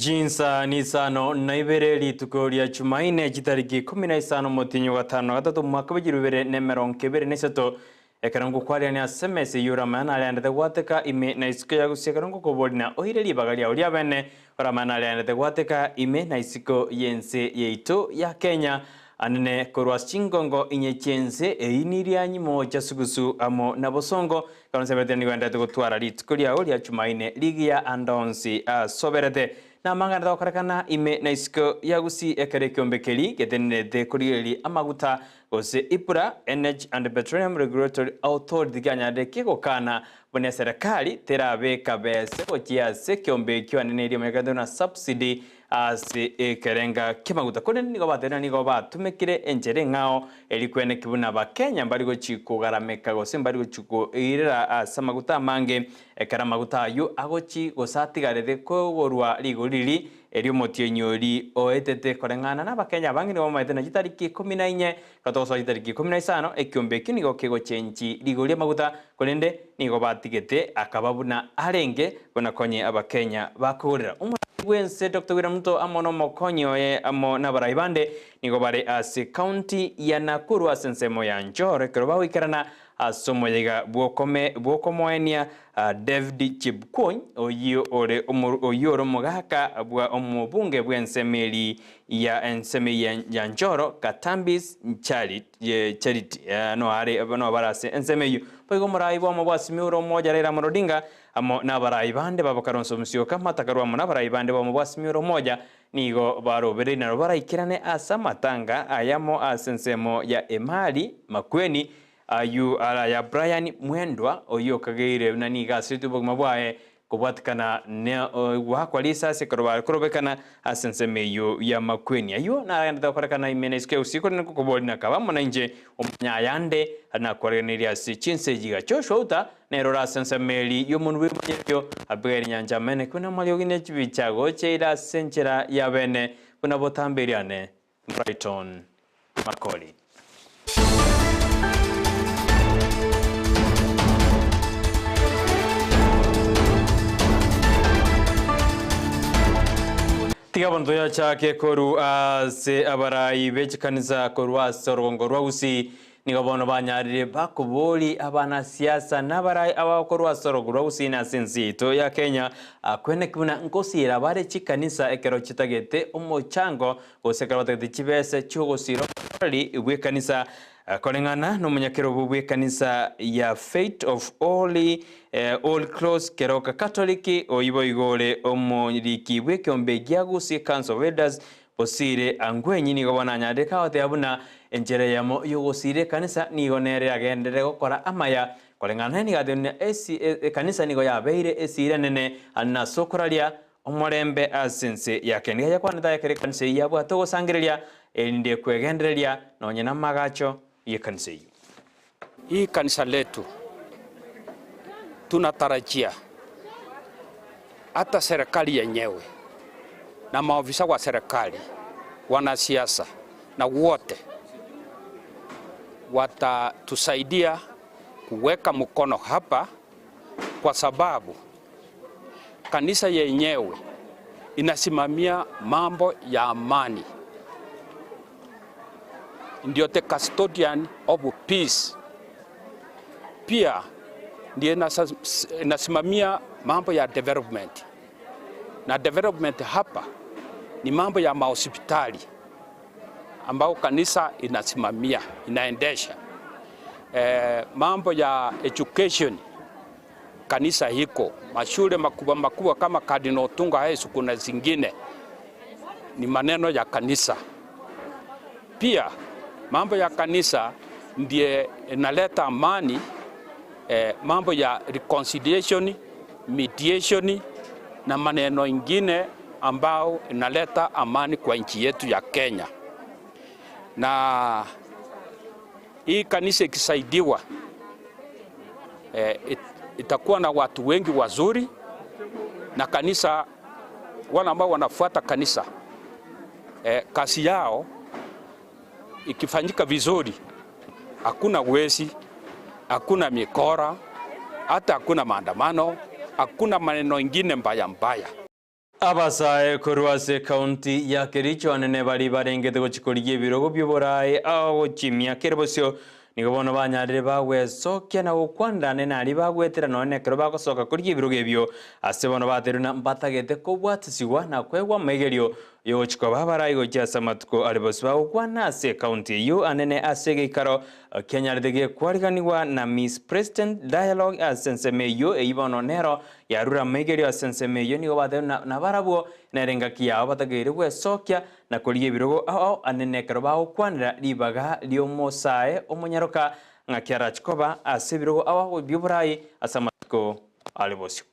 Chinsa nisano na ibere rituko ria Chumaine chitariki ikomi na isano omotienyi o gatano na gatato omwaka bw'echilifu ibere na emerongo ebere na isato, ekero ngokwariania ase emesa eyio oramanye nariaendete gwateka ime na isiko ya gusii ekero ngokoboria na oire ribaga riao riabene oramanye nariaendete gwateka ime na isiko y'ense yaito ya Kenya anene korwa ase chingongo inye chi'ense eyio niria nyimocha sugusu amo na bosongo Ekero nsabete nigo endete gotwara rituko riao ria Chumaine rigiya ande onsi asoberete, na amang'ana tagokorekana ime na isiko ya gusii ekero ekiombe keria getenenerete korigereria amaguta gose EPRA, Energy and Petroleum Regulatory Authority, kianyarire kegokana buna eserekari terabeka bese gochia ase ekiombe ekio anene erio emanyekanete buna subsidy Ase ekerenga ki'amaguta, korende nigo batebirie ng'a nigo batumekire enchera eng'ao eria kweneki buna Abakenya mbari gochia kogarameka gose mbari gochia koirera ase amaguta amange ekero amaguta ayio agochia gose atigarete kogorwa rigori riria erio omotienyi oria oetete koreng'ana n'Abakenya abange nigo bamaete na chitariki ikomi na inye ekero togosoa chitariki ikomi na isano ekiombe ekio nigo kegochenchi rigori ri'amaguta korende nigo batigete akaba buna arenge buna konye Abakenya bakogorera Omorai bw'ense Doctor William Ruto amo nomokonyi oye amo nabarai bande nigo bare ase county ya Nakuru ase ensemo ya Njoro ekero bagoikerana ase omoyega bw'okome bw'okomoenia David Chepkwony oyio ore oyio ore omogaka bwa omobunge bw'ensemo eri ya ensemo eye ya Njoro Katambis Charity noare nobare ase ensemo eyio. Boigo omorai bw'omo bwa Simiyu ore omoja Raila Amolo Odinga Amo nabarai bande b'abakaronsi omosioka amatakarwa amo nabarai bande b'omo bwa Simioro omoja, nigo barobereire naro baraikerane ase amatanga ayamo ase ensemo ya Emali Makweni, ayio are aya Brian Mwendwa, oyio okageire buna nigo asiretwe obogima bwaye kobwatikana ne goakwa risasi ekero bare korobekana ase ensemo eyio ya Makweni. Ayio naragenderete gokorekana ime na isiko ya Gusii korende ngokoboria nakaba amo nainche omanye ayande nakwareganirie ase chinse echi iga. Joshua Outa Nere ore ase ensemo eria y'omonwa bw'ebimanyererio, Abigaili nyancha amene, buna amariogi ne chibicha agocheire ase enchera y'abene, buna botambe eriane. Brighton Makori. Tiga bono toyachake korwa ase abarai be chikanisa korwa ase orogongo rwa Gusii Nigo bono banyarire bakobori abanasiasa na abarai abakorwa ase orogo rwa Gusii na ase ense yaito ya Kenya kweneki buna nkosiira bare chikanisa ekero chitagete omochango gose ekero batagete chibese chiogosiira oborori bw'ekanisa koreng'ana nomonyakerobo bw'ekanisa ya Faith of Holy All Cross Keroka Catholic oyio boigo ore omoriki bw'ekeombe gia Gusii Council of Elders Bosire angwenyi nigo bono anyarire kagoteba buna enchera eyemo y'ogosiira ekanisa nigo nere yagenderere gokora amaya, koreng'ana naye nigo atebire buna esi ekanisa nigo yabeire esiira enene ande ase okoraria omorembe ase ense ya Kenya. Nigo yakwanete aya ekero ekanisa eyio yabwate ogosangereria erinde kwegendereria nonye namagacho y'ekanisa eyio. Hii kanisa letu tunatarajia hata serikali yenyewe na maofisa wa serikali, wanasiasa na wote watatusaidia kuweka mkono hapa, kwa sababu kanisa yenyewe inasimamia mambo ya amani ndio the custodian of peace. Pia ndiyo inasimamia mambo ya development, na development hapa ni mambo ya mahospitali ambao kanisa inasimamia inaendesha. E, mambo ya education kanisa hiko mashule makubwa makubwa kama Cardinal Otunga High School na zingine ni maneno ya kanisa. Pia mambo ya kanisa ndiye inaleta amani eh, mambo ya reconciliation, mediation na maneno ingine ambao inaleta amani kwa nchi yetu ya Kenya. Na hii kanisa ikisaidiwa eh, it, itakuwa na watu wengi wazuri na kanisa wale ambao wanafuata kanisa eh, kazi yao ikifanyika vizuri, hakuna wezi, hakuna mikora, hata hakuna maandamano, hakuna maneno ingine mbaya mbaya. Abasae korwa ase ekaunti ya Kericho anene baria barengete gochia korigia ebirogo bi'oboraai ao gochia emiaka ere bosio, nigo bono banyarire bagwesokia na gokwanera ane naria bagwetera nonya nekero bagosoka korigia ebirogo ebio. Ase bono bateirwe na mbatagete kobwatisigwa na koegwa amaigerio y'ogochia koba abarai gochia ase amatuko are bosio bagokwana ase ekaunti eyio anene ase egeikaro kianyarete gekwariganigwa na Miss President Dialogue ase ensemo eyio eyio bono nero Yarure amaigerio ase ensemo eyio nigo batebirie na nabarabwo nere engaki yabo batakeire gwesokia na korigia ebirogo ao ao anene ekero bagokwanera ribaga ri'omosae omonyaroka ng'aki arache koba ase ebirogo ao ao bi'oborai ase amatuko are bosio.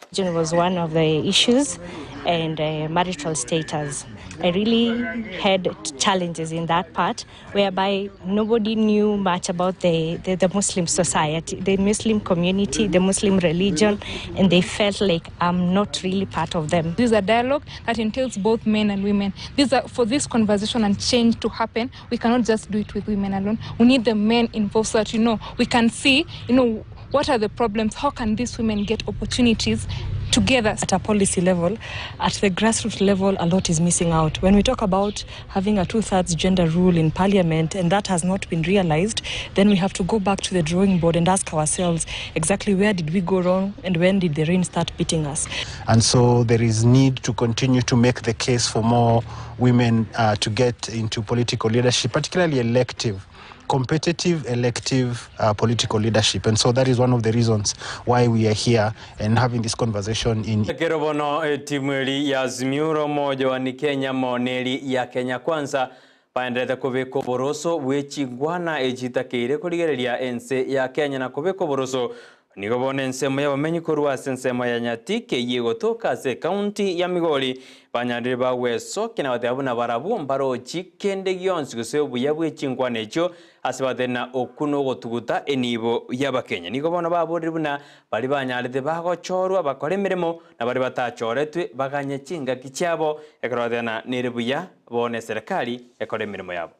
Religion was one of the issues and marital status. I really had challenges in that part whereby nobody knew much about the, the, the Muslim society, the Muslim community, the Muslim religion, and they felt like I'm not really part of them. This is a dialogue that entails both men and women. These are, for this conversation and change to happen, we cannot just do it with women alone. We need the men involved so that, you know, we can see, you know, what are the problems, how can these women get opportunities together. At a policy level, at the grassroots level, a lot is missing out. When we talk about having a two-thirds gender rule in parliament and that has not been realized, then we have to go back to the drawing board and ask ourselves exactly where did we go wrong and when did the rain start beating us. And so there is need to continue to make the case for more women to get into political leadership, particularly elective, competitive elective political leadership. And so that is one of the reasons why we are here and having this conversation in Ekero bono etimu eri ya Azimio la Umoja One Kenya amo neri ya Kenya Kwanza baenderete kobeka oboroso bwe chingwana echitakeire korigereria ense ya Kenya na kobeka oboroso Nigo bono ensemo y'abamenyi korwa ase ensemo ya Nyatike eyio egotoka ase ekaunti ya Migori banyarire bagwesokia na goteba buna barabwo mbarochi kende gionsi gose obuya bwe chinkwana echio ase batari na okwo nogotuguta enibo y'Abakenya. Nigo bono baborire buna baria banyarete bagochorwa bakore emeremo na baria batachoretwe baganye chingaki chiabo ekero bateba na nere buya bono eserekari ekore emeremo yabo.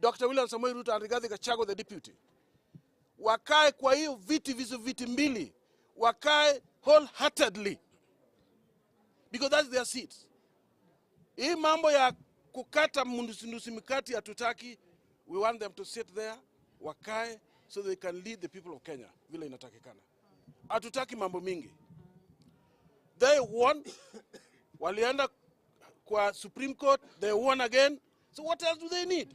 Dr. William Samoei Ruto and Rigathi Gachagua the deputy wakae kwa hiyo viti vizo viti mbili wakae wholeheartedly because that's their seats. Hii mambo ya kukata nusu mikati hatutaki. We want them to sit there wakae so they can lead the people of Kenya vile inatakikana. Hatutaki mambo mingi. They won, walienda kwa Supreme Court, they won again. So what else do they need?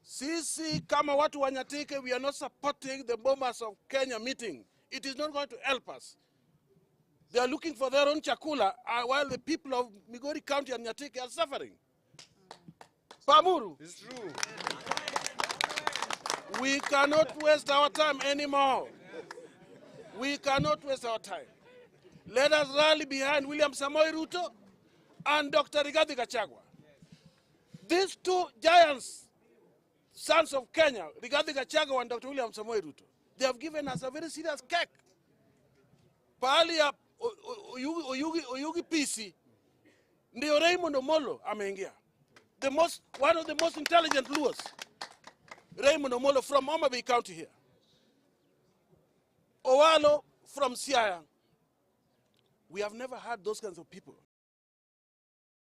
Sisi kama watu wa Nyatike, we are not supporting the Bomas of Kenya meeting. It is not going to help us. They are looking for their own chakula while the people of Migori County and Nyatike are suffering. Pamuru. It's true. We cannot waste our time anymore. We cannot waste our time. Let us rally behind William Samoei Ruto and Dr. Rigathi Gachagua. These two giants, sons of Kenya, Rigathi Gachagua and Dr. William Samoei Ruto, they have given us a very serious cake. Pahali ya Oyugi, Oyugi, Oyugi PC ndio Raymond Omolo ameingia. One of the most intelligent Luos. Raymond Omolo from Homa Bay County here. Owalo from Siaya. We have never had those kinds of people.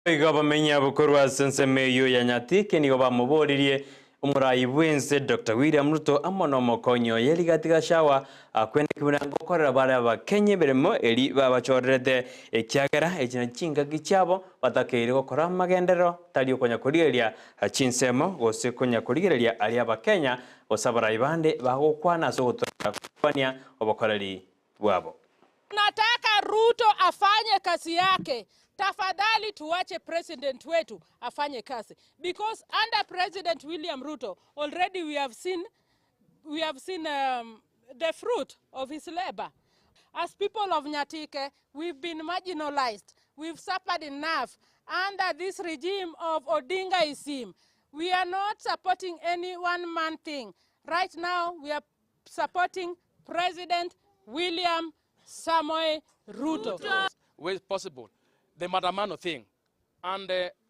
Igo abamenyi abo korwa ase ensemo eyio ya Nyatike nigo bamoboririe omorai bw'ense Doctor William Ruto amo nomokonyi oye Rigathi Gachagua akwene buna ngokorera bare Abakenya emeremo eri babachorerete ekiagera echi nachi chingaki chiabo batakeire gokora amagenderero tari okonya korigereria chinsemo gose konya korigereria aria Abakenya gose abarai bande bagokwana ase ogotoka kwania obokoreri bwabo. Nataka Ruto afanye kazi yake. Tafadhali tuache president wetu afanye kazi. Because under President William Ruto, already we have seen the fruit of his labor. As people of Nyatike, we've been marginalized. We've suffered enough under this regime of Odingaism. We are not supporting any one-man thing. Right now, we are supporting President William Samoei Ruto. Ruto. Where possible, the Maandamano thing. And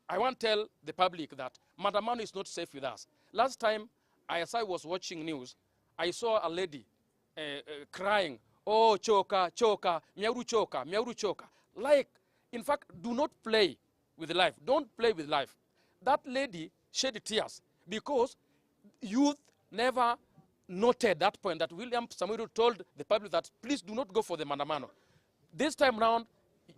I want to tell the public that Maandamano is not safe with us. Last time, as I was watching news, I saw a lady crying, oh, choka, choka, miauru choka, miauru choka. Like In fact, do not play with life, don't play with life. That lady shed tears because youth never noted that point that William Samoei Ruto told the public that please do not go for the maandamano. This time round,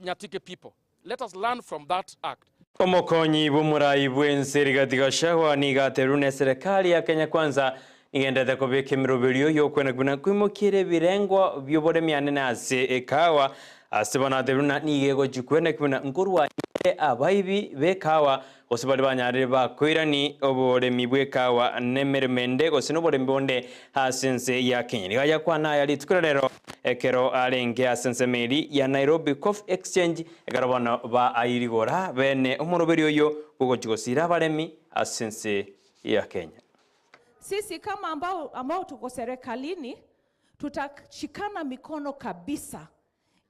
Nyatike people, let us learn from that act. Omokonyi bw'omorai bw'ense Rigathi Gachagua nigo aterwe n'eserekari ya Kenya Kwanza nigenderete kobeka emeroberio y'okwena buna koimokiera ebirengo bi'oboremi anene ase ekahawa ase bono aterwe buna nigo egochi kweneki buna nkorwani ere abaibi b'ekahawa gose baria banyarire bakoirani oboremi bw'ekahawa nemeremo ende gose noboremi bonde ase ense ya Kenya. Nigo ayakwana aya rituko ria rero ekero arenge ase ensemo eria ya Nairobi Coffee Exchange Ekero bono baairigora bene omoroberi oyio bw'ogochia gosiira abaremi ase ense ya Kenya. Sisi kama ambao, ambao tuko serikalini tutashikana mikono kabisa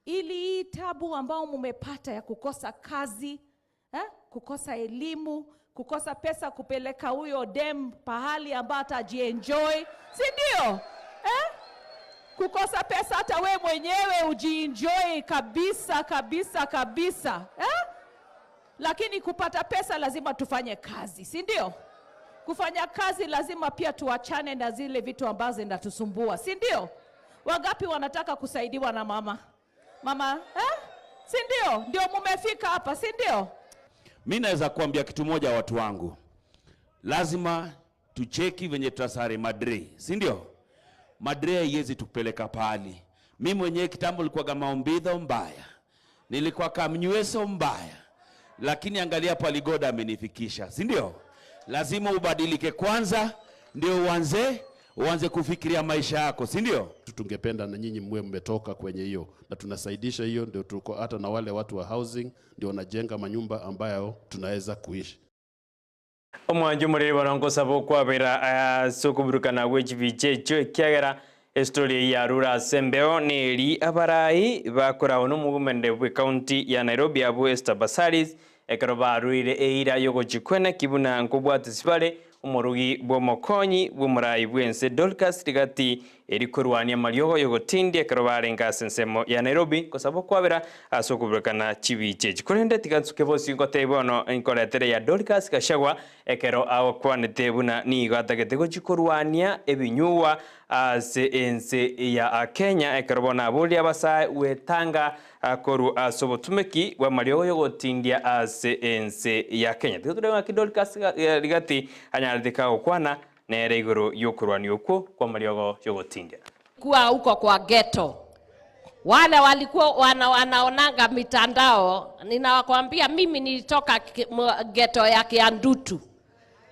ili hii tabu ambao mumepata ya kukosa kazi eh, kukosa elimu, kukosa pesa kupeleka huyo dem pahali ambao atajienjoy, si ndio? Eh? Kukosa pesa hata we mwenyewe ujienjoy kabisa kabisa kabisa eh? Lakini kupata pesa lazima tufanye kazi, si ndio? Kufanya kazi lazima pia tuachane na zile vitu ambazo zinatusumbua, si ndio? Wangapi wanataka kusaidiwa na mama mama eh? si ndio? Ndio mumefika hapa, si ndio? Mi naweza kuambia kitu moja, watu wangu, lazima tucheki venye tutasare Madre, si ndio? Madre haiwezi tupeleka pahali. Mi mwenyewe kitambo nilikuwaga maombidho mbaya, nilikuwa kamnyweso mbaya, lakini angalia pali God amenifikisha, si ndio? Lazima ubadilike kwanza, ndio uanze uanze kufikiria maisha yako, si ndio? Tungependa na nyinyi mwe mmetoka kwenye hiyo na tunasaidisha hiyo, ndio tuko hata na wale watu wa housing ndio wanajenga manyumba ambayo tunaweza kuishi. Omwancho omoriri bono nkosaba okwabera ase okoburukana gwe chibicha echio ekiagera estory eyio yarure ase embeo neri abarai bakoragwa nomogomende bwe county ya Nairobi abwo Esther Passaris ekero baruire eira yogochia kweneki buna nkobwatisi bare Omorugi bw'omokonyi bw'omorai bw'ense Dorcas Rigati eri korwania amariogo y'ogotindia ekero barenge ase ensemo ya Nairobi gosaba okwabera ase okoburekana chibicha echi. Korende tiga nsuke bosio ngotebie bono nkoretere ya Dorcas Gachagua ekero agokwanete buna nigo atagete gochia korwania ebinyugwa ase ense ya Kenya ekero bono aboria abasae gwetanga Korwa ase obotumeki bw'amariogo y'ogotindia ase ense ya Kenya. Tiga torebe ng'aki Dorcas Rigati anyarete kagokwana nere igoro y'okorwania okwo kw'amariogo y'ogotindia. Kuwa huko kwa ghetto. Wale walikuwa wana, wanaonanga mitandao, ninawakwambia mimi nilitoka ghetto ya Kiandutu.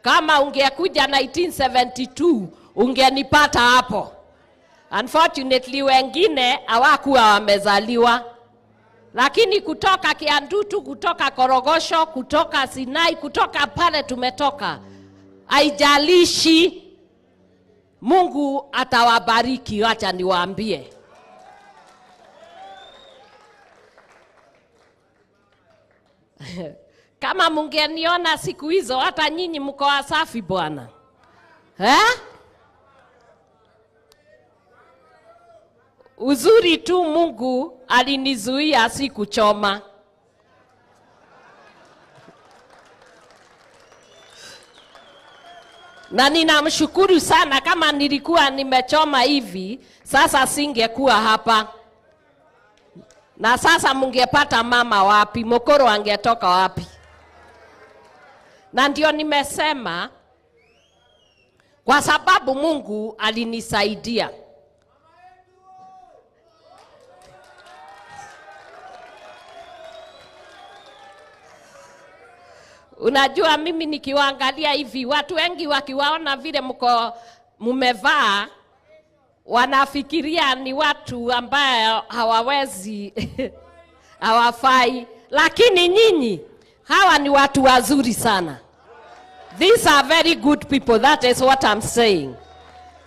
Kama ungekuja 1972 ungenipata hapo. Unfortunately wengine hawakuwa wamezaliwa, lakini kutoka Kiandutu, kutoka Korogosho, kutoka Sinai, kutoka pale tumetoka, haijalishi, Mungu atawabariki. Wacha niwaambie. Kama mungeniona siku hizo, hata nyinyi mko wasafi bwana eh? Uzuri tu Mungu alinizuia sikuchoma. Na ninamshukuru sana, kama nilikuwa nimechoma hivi, sasa singekuwa hapa. Na sasa mungepata mama wapi? Mokoro angetoka wapi? Na ndio nimesema kwa sababu Mungu alinisaidia. Unajua, mimi nikiwaangalia hivi, watu wengi wakiwaona vile mko mumevaa, wanafikiria ni watu ambayo hawawezi hawafai, lakini nyinyi hawa ni watu wazuri sana. These are very good people, that is what I'm saying.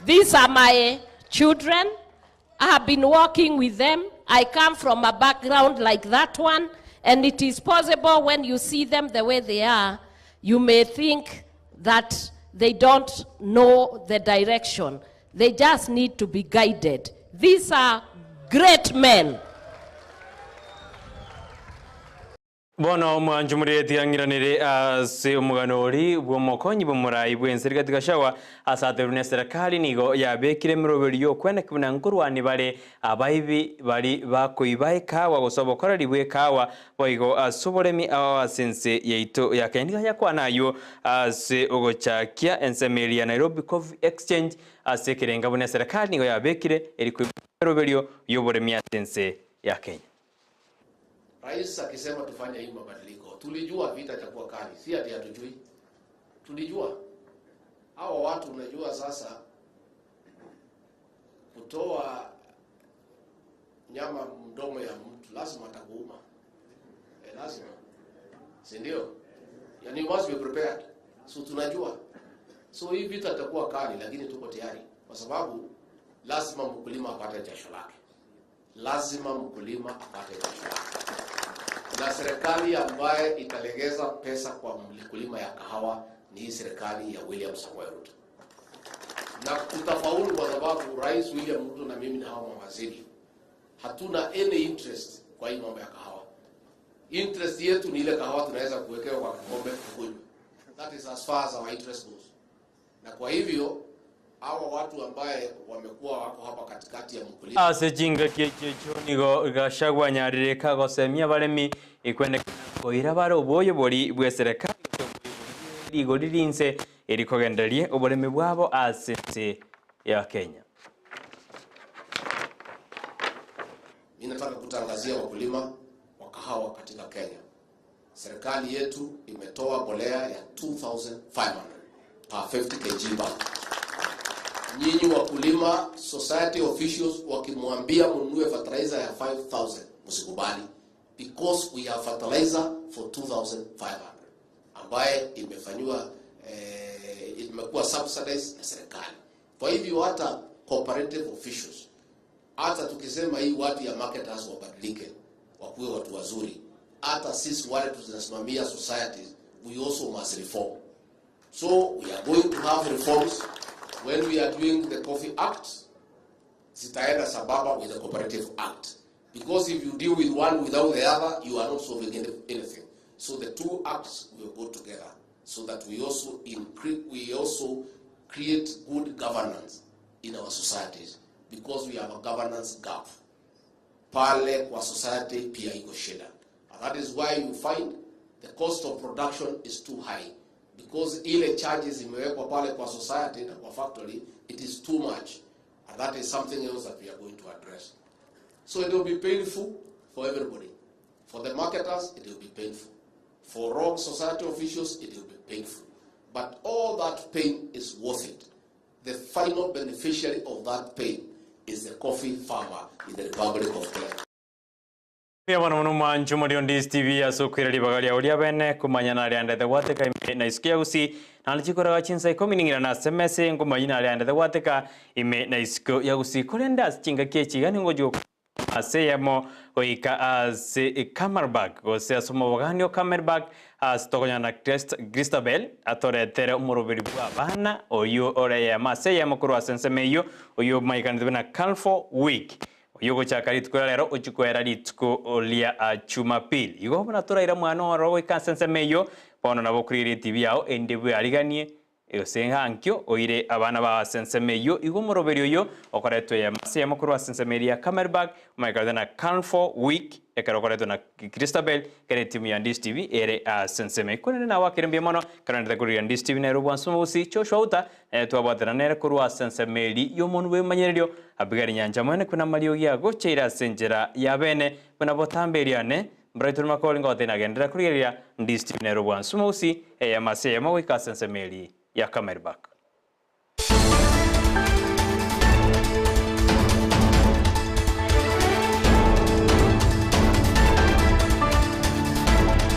These are my children. I have been working with them. I come from a background like that one, and it is possible when you see them the way they are, you may think that they don't know the direction. They just need to be guided. These are great men. Bono omwancho omoriri ang'iranere ase omogano oria bw'omokonyi bw'omorai bw'ense Rigathi Gachagua ase aterwe neserekari nigo yabekire emeroberio y'okweneki buna nkorwani bare abaibi bari bakoiba ekawa gose obokoreri bw'ekawa boigo ase oboremi ao ase ense yaito ya Kenya. Nigo ayakwana aywo ase ogochakia ensemo eria ya Nairobi Coffee Exchange ase ekerenga buna eserekari nigo yabekire eri koiba emeroberio y'oboremi ase ense ya Kenya. Rais akisema tufanye hii mabadiliko, tulijua vita itakuwa kali, si ati hatujui, tulijua hawa watu. Unajua sasa kutoa nyama mdomo ya mtu lazima atakuuma, e, lazima, si ndio? Yani you must be prepared. So tunajua, so hii vita itakuwa kali, lakini tuko tayari, kwa sababu lazima mkulima apate jasho lake lazima mkulima apate jasho lake, na serikali ambaye italegeza pesa kwa mkulima ya kahawa ni hii serikali ya William Samoei Ruto, na tutafaulu kwa sababu Rais William Ruto na mimi na hawa mawaziri hatuna any interest kwa hii mambo ya kahawa. Interest yetu ni ile kahawa tunaweza kuwekewa kwa kikombe tukunywe. That is as far as our interest goes. Na kwa hivyo hawa watu ambaye wamekuwa wako hapa katikati ya mkulima Ase chingaki echio echio nigo Gachagua anyarire kagosemia abaremi ekwende koira bare oboyo bori bwa eserekari gose oboyo bori bwe rigori rinse erikogendereria oboremi bwabo ase ense ya Kenya. Mimi nataka kutangazia wakulima wa kahawa katika Kenya, serikali yetu imetoa mbolea ya 2500 per 50 kg bag. Nyinyi wakulima, society officials wakimwambia mnunue fertilizer ya 5000 msikubali, because we have fertilizer for 2500 ambaye imefanyiwa eh, imekuwa subsidized na serikali. Kwa hivyo hata cooperative officials hata tukisema hii watu ya marketers wabadilike, wakuwe watu wazuri, hata sisi wale tunasimamia societies, we also must reform. So we are going to have reforms when we are doing the Coffee Act, zitaenda sambamba with the Cooperative Act. Because if you deal with one without the other, you are not solving anything. So the two acts will go together so that we also increase, we also create good governance in our societies because we have a governance gap. Pale kwa society pia iko shida. And that is why you find the cost of production is too high because ile charges imewekwa pale kwa society na kwa factory it is too much and that is something else that we are going to address. So it will be painful for everybody. For the marketers, it will be painful. For wrong society officials, it will be painful. But all that pain is worth it. The final beneficiary of that pain is the coffee farmer in the Republic of Kenya. Mbuya mono mono mwancho mori on DSTV ase okoira ribaga riao ria bene komanya nariandete gwateka ime na isiko ya gusii naende chikoraga chinsa ikomi ning'ina na ase emesa nkomanya nariandete gwateka ime na isiko ya gusii korende ase chingaki echi iga nigo ngochia ase eyemo goika ase Kamerberg gose ase omobogani o Kamerberg ase tokonyora na Christabel atoretere omoroberi bwa abana oyio ore eyemo ase eyemo korwa ase ensemo eyio oyio omaikanete buna Calfor Week Oyio ogochaka rituko ria rero ochie koera rituko ria Jumapili. Igo buna toraire mwana oro goika ase ensemo eyio, bono nabo okorigereria etibi yao erinde bweariganie, gose ng'ankio oire abana bao ase ensemo eyio. Igo omoroberi oyio okoretwa eyemo ase eyemo korwa ase ensemo eria ya Kamerberg, omanyekanitie na Calfor Week, ekero okoretwa na Christabel, ekero etimu ya Ndizi TV ere ase ensemo eyio. Korende nawe akere mbuya mono, ekero naendete korigereria Ndizi TV nere obwansu omogusi Joshua Outa, Nere twabwatana nere korwa ase ensemo eria y'omonwa bw'ebimanyererio, Abigari nyancha mwene buna amariogi agocheire ase enchera ya bene, buna botambe eriane, Brighton Makori ngote nagenderera korigereria Ndistiri nere obwansu mogusi, eyemo ase eyemo goika ase ensemo eria ya Kameribak.